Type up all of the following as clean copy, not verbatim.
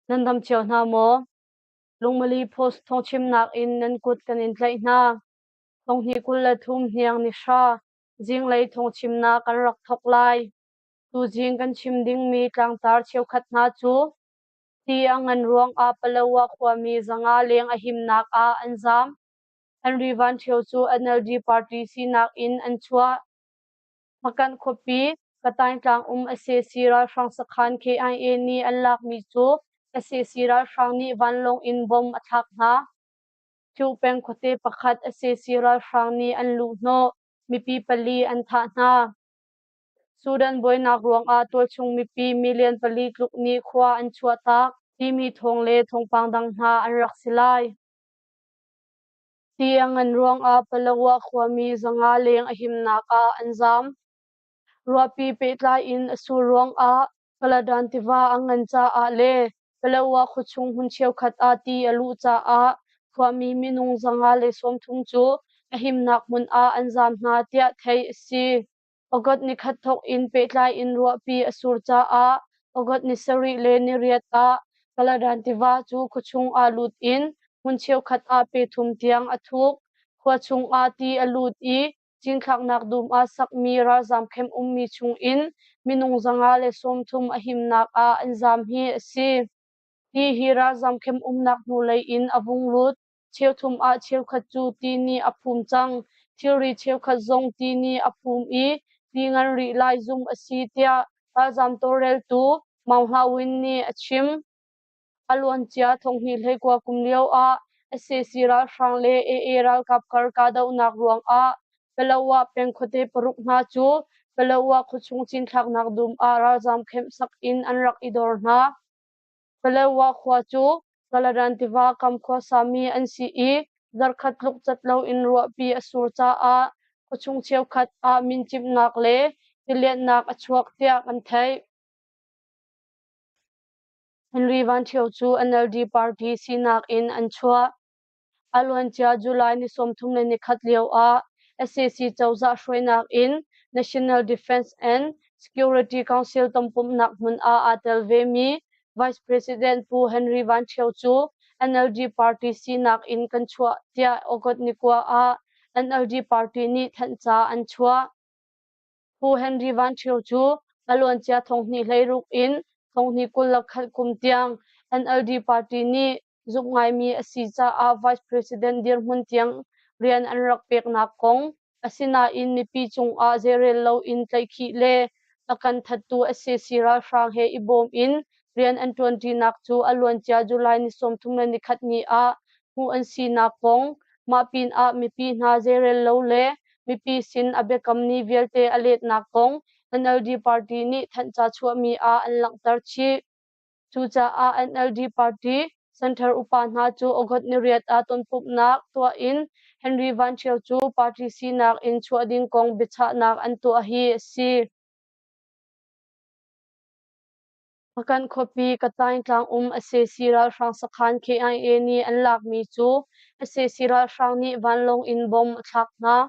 Nan dam cio hna maw? Lungmali Post thawngchimnak in nan kut kan in tlaih hna. Thonghnih 23 hniang ni hra, zinglei thawngchimnak kan rak thawk lai. Tuzing kan chim dingmi tlangtar cheukhat hna cu ti a ngan ruangah Palawa khuami 500 leng a himnak ah an zaam. Henry Van Ṭhio cu NLD party sinak in an chuah. Hpakant khuapi Kataing um sac ralhrang sakhan KIA nih an lakmi cu sac ralhrang nih vanlawng in bomb a thlak hna. Hliu peng khuate pakhat sac ralhrang nih an luhhnawh, mipi pali an thah hna. Sudan buainak ruangah tualchung mipi million pali tluk nih khua an chuahtak timi thawng le thawngpang dang hna an rak si lai. Ti a ngan ruangah Palawa khuami 500 leng a himnak ah an zaam. Ruahpi pehtlai in a sur ruangah Kaladan tiva a ngan caah le Palawa khuachung hmun cheukhat ah ti a luh caah khuami minung 130 cu a himnak hmun ah an zaam hna tiah theih a si. August nikhat thawk in pehtlai in ruahpi a sur caah August ni sarih le ni riat ah Kaladan tiva cu khuachung ah lut in hmun cheukhat ah pe thum tiang a thuk. Khua chung ah ti a lut i cinthlaknak dum ah sakmi ralzaam camp ummi chung in minung 130 a himnak ah an zaam hi a si. Ti hi ralzaam camp umnak hnulei in a vung lut. Cheuthum ah cheukhat cu ti nih a phum cang. Thilri cheukhat zong ti nih a phum i ti ngan rih lai zumh a si tiah ralzaam tawlreltu Maung Hla Win nih a chim. A luancia thonghnih hleikua kum lio ah sac ralhrang le AA ralkap kar kahdohnak ruangah Palawa peng khuate paruk hna cu Palawa khuachung cinthlaknak dum ah ralzaam camp sak in an rak i dor hna. Palawa khua cu Kaladan tiva kam khuasami an si i zarkhat tluk cat loin ruahpi a sur caah khuachung cheukhat ah mincimhnak le tilianhnak a chuak tiah kan theih. Henry Van Ṭhio cu NLD party sinak in an chuah. A luancia July ni 31 lio ah sac cozah hruainak in National Defense and Security Council tonpumhnak hmun ah aa tel vemi Vice President Pu Henry Van Ṭhio cu NLD party sinak in kan chuah tiah August ni kua ah NLD party nih thanhca an chuah. Pu Henry Van Ṭhio cu a luancia thonghnih 16 in thonghnih 21 kum tiang NLD party nih zumh ngaimi a si caah Vice President dirhmun tiang rian an rak peknak kong, asinain mipi cungah zeirel loin tlaihkhih le a kan thattu sac ralhrang he i bawm in rian an ṭuanṭinak cu a luancia July ni 31 ni ah hmuh an sinak kong, mah pinah mipi hna zeirel lo le mipi sin a biakam ni vialte a letnak kong NLD party nih thanhca chuahmi ah an langhter chih. Cucaah NLD party center upa hna cu August ni riat ah tonpumhnak tuah in Henry Van Ṭhio cu party sinak in chuah ding kong biachahnak an tuah hi a si. Hpakant khuapi Kataing tlang um sac ralhrang sakhan KIA nih an lakmi cu sac ralhrang nih vanlawng in bomb a thlak hna.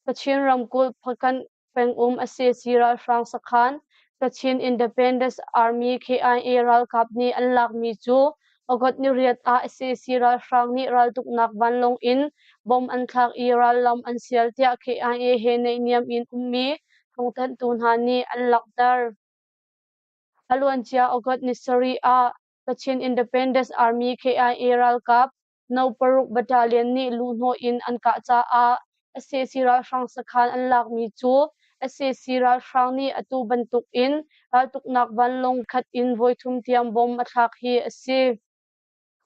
Kachin ramkulh Hpakant pengum sac ralhrang sakhan Kachin Independence Army KIA ralkap nih an lakmi cu August ni riat ah sac ralhrang nih raltuknak vanlawng in bomb an thlak i rallam an sial tiah KIA he naihniam in ummi thawngthanhtu hna nih an langhter. A luancia August ni sarih ah Kachin Independence Army KIA ralkap No. Paruk Battalion nih luhhnawh in an kah caah sac ralhrang sakhan an lakmi cu sac ralhrang nih atu bantuk in raltuknak vanlawng khat in voithum tiang bomb a thlak hi a si.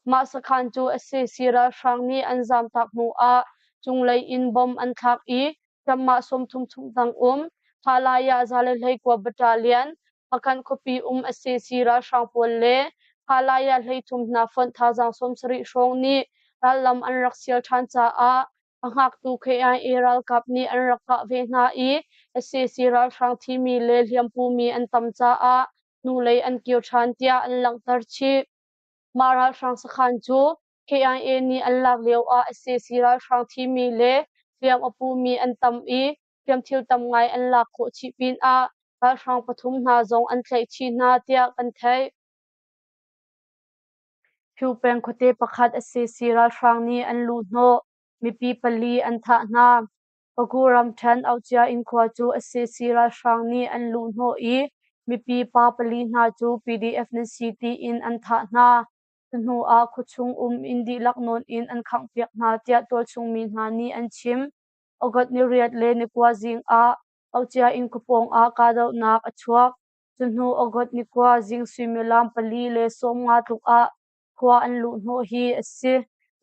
Mah sakhan cu sac ralhrang nih an zaamtak hnu ah cunglei in bomb an thlak i Ramah 30 chungtang um Phalaya 119 Battalion, Hpakant khuapi um sac ralhrang pawl le Phalaya 33 hna fonh thazaang 70 hrawng nih rallam an rak sial ṭhan caah a hngaktu KIA ralkap nih an rak kah ve hna i sac ralhrang thimi le hliampumi an tam caah hnulei an kir ṭhan tiah an langhter chih. Mah ralhrang sakhan cu KIA nih an lak lioah sac ralhrang thimi le hliam a pumi an tam i hriamthil tam ngai an lak khawh chih pinah ralhrang pathum hna zong an tlaih chih hna tiah kan theih. Phyu peng khuate pakhat sac ralhrang nih an luhhnawh. Mipi pali an thah hna. Pagu ramṭhen Aucia inn khua cu sac ralhrang nih an luhhnawh i mipi pa pali hna cu PDF nan si tiin an thah hna. Cu hnu ah khuachung um inn dihlak nawn in an khanghpiak hna tiah tualchung mi hna nih an chim. August ni riat le ni kua zing ah Aucia inn khuapawng ah kahdohnak a chuak. Cu hnu August ni kua zing suimilam pali le sawmnga tluk ah khua an luhhnawh hi a si.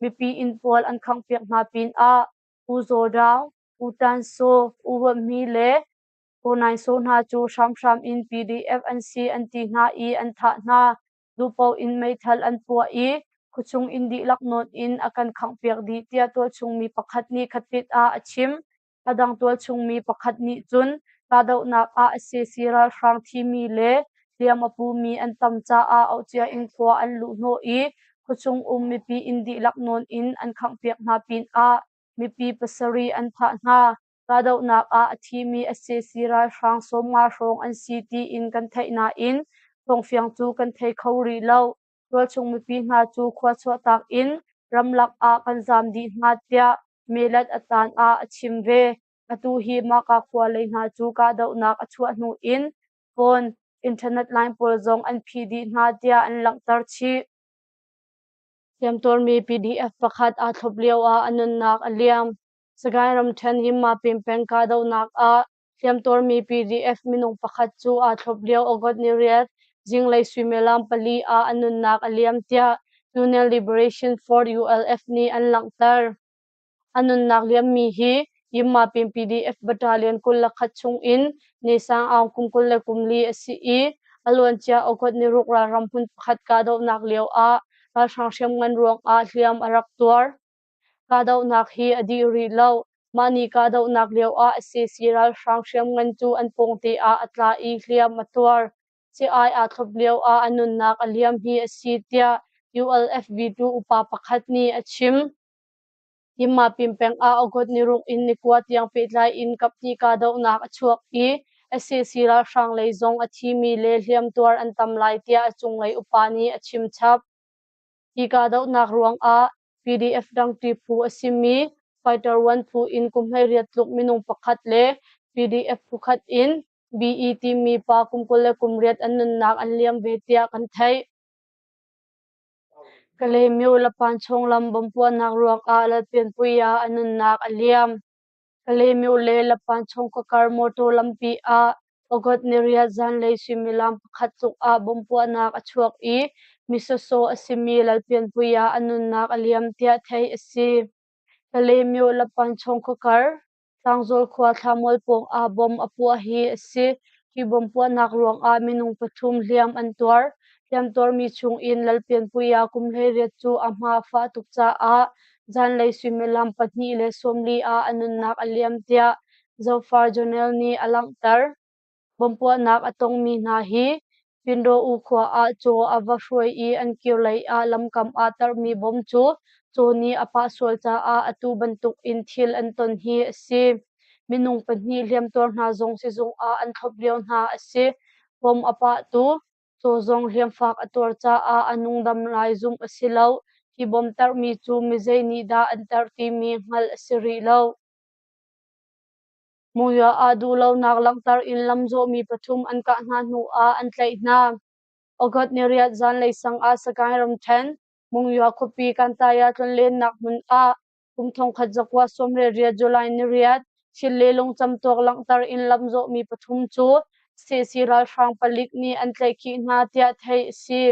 Mipi inn pawl an khanghpiak hna pinah U Zaw Daung, U Tan Saw, U Huat Hmi le U Naing Saw hna cu hramhram in PDF an si an ti hna i an thah hna. Duhpaoh in meithal an puah i khuachung inn dihlak nawn in a kan khanghpiak dih tiah tualchung mi pakhat nih khatpit ah a chim. A dang tualchung mi pakhat nih cun kahdohnak ah sac ralhrang thimi le hliam a pumi an tam caah auhcia in khua an luhhnawh i khuachung um mipi inn dihlak nawn in an khanghpiak hna pinah mipi pasarih an thah hna. Kahdohnak ah a thimi sac ralhrang 50 hrawng an si tiin kan theih nain thawngfiang cu kan thei kho rih lo. Tualchung mipi hna cu khua chuahtak in ramlak ah kan zaam dih hna tiah Melat a caan ah a chim ve. Atu hi mahka khua lei hna cu kahdohnak a chuah hnu in phone, internet line pawl zong an phih dih hna tiah an langhter chih. Hliamtuarmi PDF pakhat aa thlop lio ah a nunnak a liam. Sagaing ramṭhen Yinmapin peng kahdohnak ah hliamtuarmi PDF minung pakhat cu aa thlop lio August ni riat zinglei suimilam pali ah a nunnak a liam tiah Union Liberation Front ULF nih an langhter. A nunnak liammi hi Yinmapin PDF Battalion 21 chung in Nesang Aung kum 24 a si i a luancia August ni ruk ralram hmun pakhat kahdohnak lio ah ralhrang hriamngan ruangah hliam a rak tuar. Kahdohnak hi a dih rih lo. Mah ni kahdohnak lioah sac ralhrang hriamngan cu an pawngte ah a tla i hliam a tuar. Ci-ai aa thlop lioah a nunnak a liam hi a si tiah ULFV2 upa pakhat nih a chim. Yinmapin peng ah August ni ruk in ni kua tiang pehtlai in kaphnih kahdohnak a chuak i sac ralhrang lei zong a thimi le hliamtuar an tam lai tiah a cunglei upa nih a chim chap. Hi kahdohnak ruangah PDF dangṭi phu a simi Fighter One phu in kum 18 tluk minung pakhat le PDF phukhat in BE timi pa kum 28 an nunnak an liam ve tiah kan theih. Kalaymyo Lapanchawng lam bomb puahnak ruangah Lalpianpui ah a nunnak a liam. Kalaymyo le Lapanchawng khuakar motor lampi ah August ni riat zanlei suimilam pakhat tluk ah bomb puahnak a chuak i mi sawsawh a simi Lalpianpui ah a nunnak a liam tiah theih a si. Kalaymyo Lapanchawng khuakar Tlangzawl khua Thlamual pawng ah bomb a puah hi a si. Hi bomb puahnak ruangah minung pathum hliam an tuar. Hliamtuarmi chungin Lalpianpui ah kum 18 cu a hma a fah tuk caah zanlei suimilam 2:40 ah a nunnak a liam tiah Zofar Journal nih a langhter. Bomb puahnak a tongmi hna hi Pindaw-u khua ah caw a va hruai i an kir lei ah lamkam ah tarhmi bomb cu caw nih a pah sual caah atu bantuk in thil an ton hi a si. Minung pahnih hliamtuar hna zong sizung ah an thlop lio hna a si. Bomb a pahtu caw zong hliamfak a tuar caah a nungdam lai zumh a si lo. Hi bomb tarhmi cu mizei nih dah an tarh timi hngalh a si rih lo. Monywa ah duhlonak langhter in lamzawhmi pathum an kah hna hnu ah an tlaih hna. August ni riat zanlei sang ah Sagaing ramṭhen Monywa khuapi Kantaya tlonlennak hmun ah kum 1918 July ni riat thil le lungcamtuak langhter in lamzawhmi pathum cu sac ralhrang palik nih an tlaihkhih hna tiah theih a si.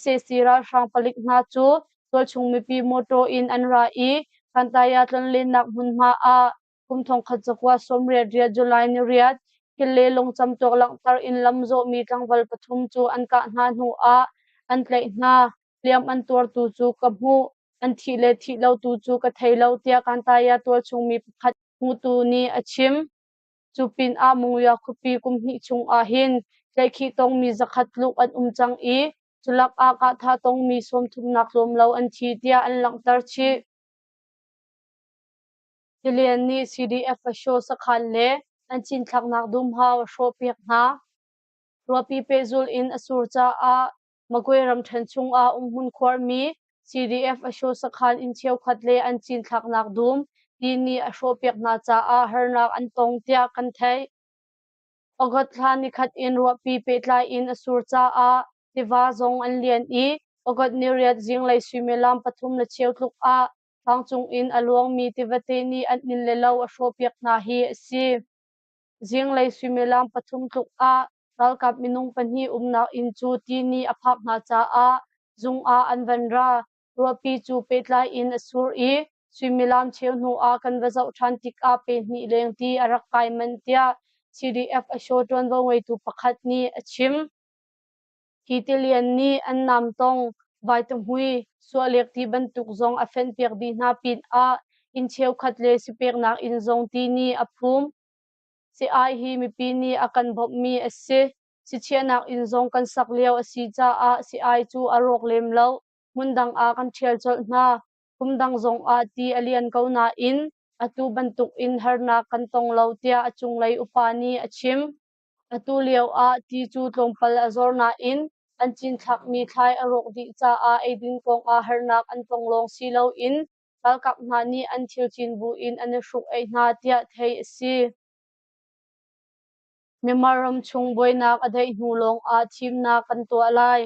Sac ralhrang palik hna cu tualchung mipi mawṭaw in an ra i Kantaya tlonlennak hmunhma ah kum 1988 July ni riat thil le lungcamtuak langhter in lamzawhmi tlangval pathum cu an kah hna hnu ah an tlaih hna. Hliam an tuartu cu ka hmuh, an thih le thih lo tu cu ka thei lo tiah Kantaya tualchung mi pakhat hmutu nih a chim. Cu pinah Monywa khuapi kum hnih chung ahhin tlaihkhih tongmi zakhat tluk an um cang i culak ah kahthah tongmi sawmthumnak tlawm lo an thi tiah an langhter chih. Tilian nih CDF Asho sakhan le an cinthlaknak dumhau a hrawhpiak hna. Ruahpi pehzulh in a sur caah. Magwe ramṭhen chungah umhmun khuarmi CDF Asho sakhan inn cheukhat le an cinthlaknak dum ti nih a hrawhpiak hna caah harnak an tong tiah kan theih. August thla nikhat in ruahpi pehtlai in a sur caah tiva zong an lian i August niriat zinglei suimilam 3:15 tluk ah tlangcung in a luangmi tivate nih an inn le lo a hrawhpiak hna hi a si. Zinglei suimilam 3 tluk ah ralkap minung pahnih umnak inn cu ti nih a phak hna caah zung ah an van ra. Ruahpi cu pehtlai in a sur i suimilam cheu hnu ah kan va zoh ṭhan tikah pe hnih leng ti a rak kai manh tiah CDF Asho ṭuanvo ngeitu pakhat nih a chim. Hi tilian nih an namtong, vaitahmui, suahlek ti bantuk zong a fenhpiak dih hna pinah inn cheukhat le sipeknak inn zong ti nih a phum. Si-ai hi mipi nih a kan bawmhmi a si. Sichiahnak inn zong kan sak lio a si caah si-ai cu a rawk lem lo. Hmundang ah kan ṭhial colh hna. Kum dang zongah ti a lian ko nain atu bantuk in harnak kan tong lo tiah a cunglei upa nih a chim. Atu lio ah ti cu tlawmpal a zor nain an cinthlakmi thlai a rawk dih caah eidin kongah harnak an tong lawng si loin ralkap hna nih an thil cin buin an i hruk-eih hna tiah theih a si. Myanmar ramchung buainak a daih hnu lawngah thimnak kan tuah lai.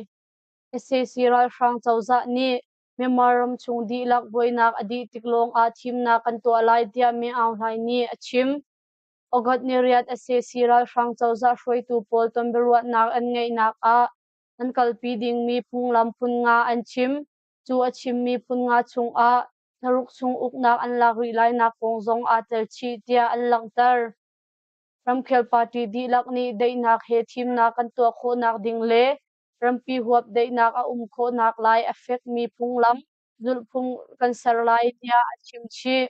Sac ralhrang cozah nih Myanmar ramchung dihlak buainak a dih tik lawngah thimnak kan tuah lai tiah Min Aung Hlaing nih a chim. August niriat sac ralhrang cozah hruaitu pawl tonbiaruahnak an ngeihnak ah an kalpi dingmi phunglam phun nga an chim. Cu a chimmi phun nga chungah thlaruk chung uknak an lak rih lainak kong zong aa tel chih tiah an langhter. Ramkhel party dihlak nih daihnak he thimnak kan tuah khawhnak ding le rampi huap daihnak a um khawhnak lai a fekmi phunglam zulhphung kan ser lai tiah a chim chih.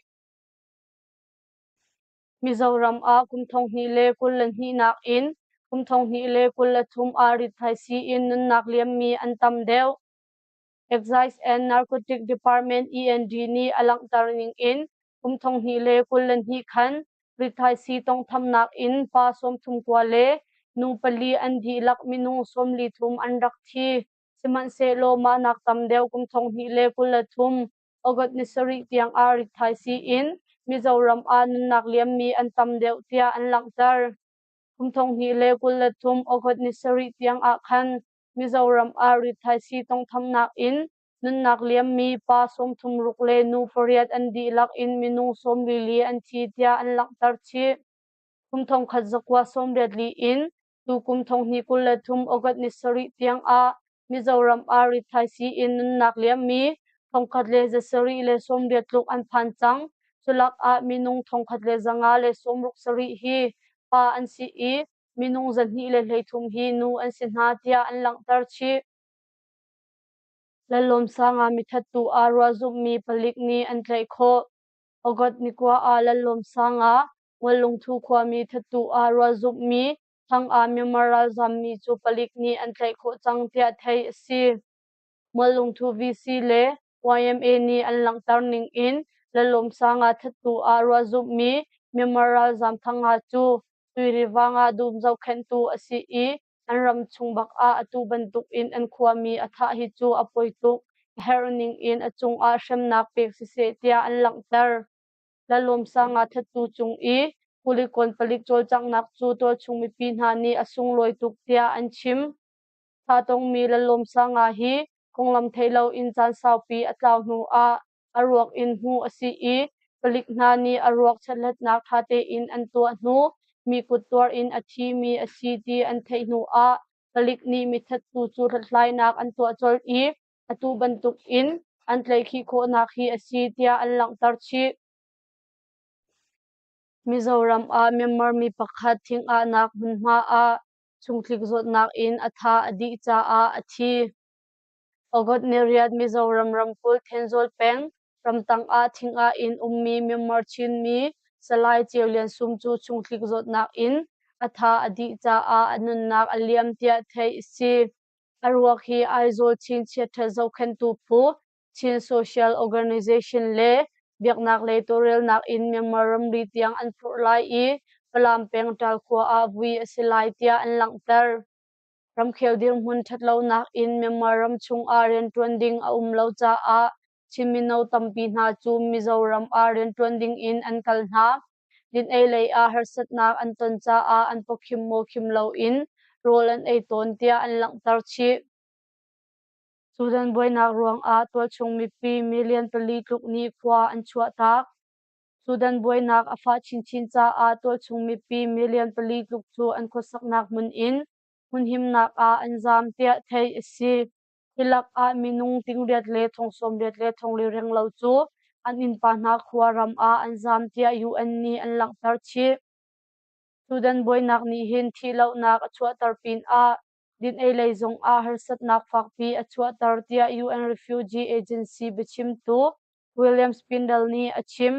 Mizoram ah kum 2022 nakin kum 2023 ah rithaisii in nunnak liammi an tam deuh. Excise and Narcotic Department END nih a langhter ning in kum 2022 khan rithaisii tawnghthamnak in pa 39 le nu pali an dihlak minung 43 an rak thi. Sihmanhsehlaw mah nak tam deuh kum 2023 August ni sarih tiang ah rithaisii in Mizoram ah nunnak liammi an tam deuh tiah an langhter. Kum 2023 August ni sarih tiang ah khan Mizoram ah rithaisii tawnghthamnak in nunnak liammi pa 36 le nu pariat an dihlak in minung 44 an thi tiah an langhter chih. Kum 1984 in tukum 2023 August ni sarih tiang ah Mizoram ah rithaisii in nunnak liammi 1,780 tluk an phan cang. Culak ah minung 1,567 hi pa an si i minung 233 hi nu an si hna tiah an langhter chih. Lallawmsang ah mithattu aa ruah zumhmi palik nih an tlaih khawh. August ni kua ah Lallawmsang ah Muallungthu khuami thattu aa ruah zumhmi Thang ah Myanmar ralzammi cu palik nih an tlaih khawh cang tiah theih a si. Muallungthu VC le YMA nih an langhter ning in Lallawmsang ah thattu ah ruah zumhmi Myanmar ralzam Thang cu Tuiriva ah dum zohkhenhtu a si i an ram chung bak ah atu bantuk in an khuami a thah hi cu a poi tuk. A herh ning in a cungah hremnak pek siseh tiah an langhter. Lalawmsang ah thattu cung i Kulikawn palik cawlcanghnak cu tualchung mipi hna nih a sunglawi tuk tiah an chim. Thah tongmi Lalawmsanga hi konglam theih loin caan saupi a tlau hnu ah a ruak in hmuh a si i palik hna nih a ruak chekhlatnak ṭha tein an tuah hnu mi kut tuar in a thimi a si ti an theih hnu ah palik nih mithattu cu hlathlainak an tuah colh i atu bantuk in an tlaihkhih khawhnak hi a si tiah an langhter chih. Mizoram ah Myanmar mi pakhat thing-ahnak hmunhma ah chungtlik zawtnak in a tha a dih caah a thi. August ni riat Mizoram ramkulh Thenzawl peng ramtang ah thing-ah in ummi Myanmar Chinmi Salai Ceu Lian Sum cu chungtlik zawtnak in a tha a dih caah a nunnak a liam tiah theih a si. A ruak hi Aizawl Chin Chiaṭhat Zohkhenhtu Phu, Chin Social Organization le biaknak lei tawlrelnak in Myanmar ramri tiang an phurh lai i Falam peng Ṭal khua ah vui a si lai tiah an langhter. Ramkhel dirhmun ṭhatlonak in Myanmar ram chungah rianṭuan ding a um lo caah Chin mino tampi hna cu Mizoram ah rianṭuan ding in an kal hna. Din-ei lei ah harsatnak an ton caah an pawkhim maw khim loin rawl an ei tawn tiah an langhter chih. Sudan buainak ruangah tualchung mipi million 4 tluk nih khua an chuahtak. Sudan buainak a fah chinchin caah tualchung mipi million 4 tluk cu an khuasaknak hmun in hmunhimnak ah an zaam tiah theih a si. Hi lakah minung 800 le 80 le 400 renglo cu an innpa hna khua ram ah an zaam tiah UN nih an langhter chih. Sudan buainak nih hin thihlohnak a chuahter pinah din-ei lei zongah harsatnak fakpi a chuahter tiah UN Refugee Agency biachimtu William Spindle nih a chim.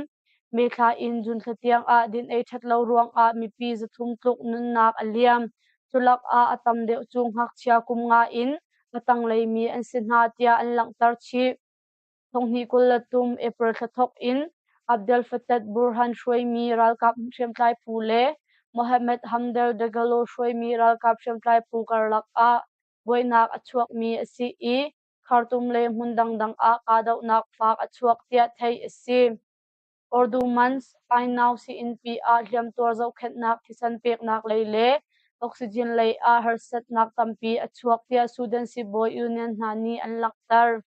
May thla in June thla tiang ah din-ei ṭhat lo ruangah mipi 300 tluk nunnak a liam. Cu lakah a tam deuh cu ngakchia kum nga in a tanglei mi an si hna tiah an langhter chih. 2023 April thla thawk in Abdel Fattah Burhan hruaimi ralkap hriamtlai phu le Mohammed Hamdan Dagalo hruaimi ralkap hriamtlai phu karlak ah buainak a chuakmi a si i Khartoum le hmun dangdang ah kahdohnak faak a chuak tiah theih a si. Ordumans Ainau siinnpi ah hliamtuar zohkhenhnak thisen peknak lei le oxygen lei ah harsatnak tampi a chuak tiah Sudan sibawi union hna nih an langhter.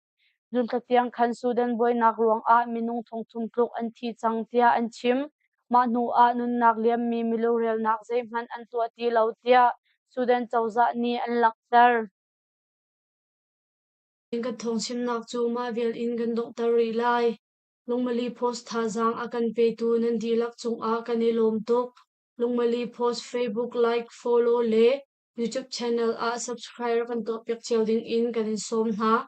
June thla tiang khan Sudan buainak ruangah minung 3,000 tluk an thi cang tiah an chim. Mah hnu ah nunnak liammi milurelnak zeihmanh an tuah ti lo tiah Sudan cozah nih an langhter. Kan thawngchimnak cu mah vial in kan donghter rih lai. Lungmali Post thazaang a kan petu nan dihlak cungah kan i lawm tuk. Lungmali Post Facebook like, follow le YouTube channel ah subscribe kan tuahpiak cio ding in kan in sawm hna.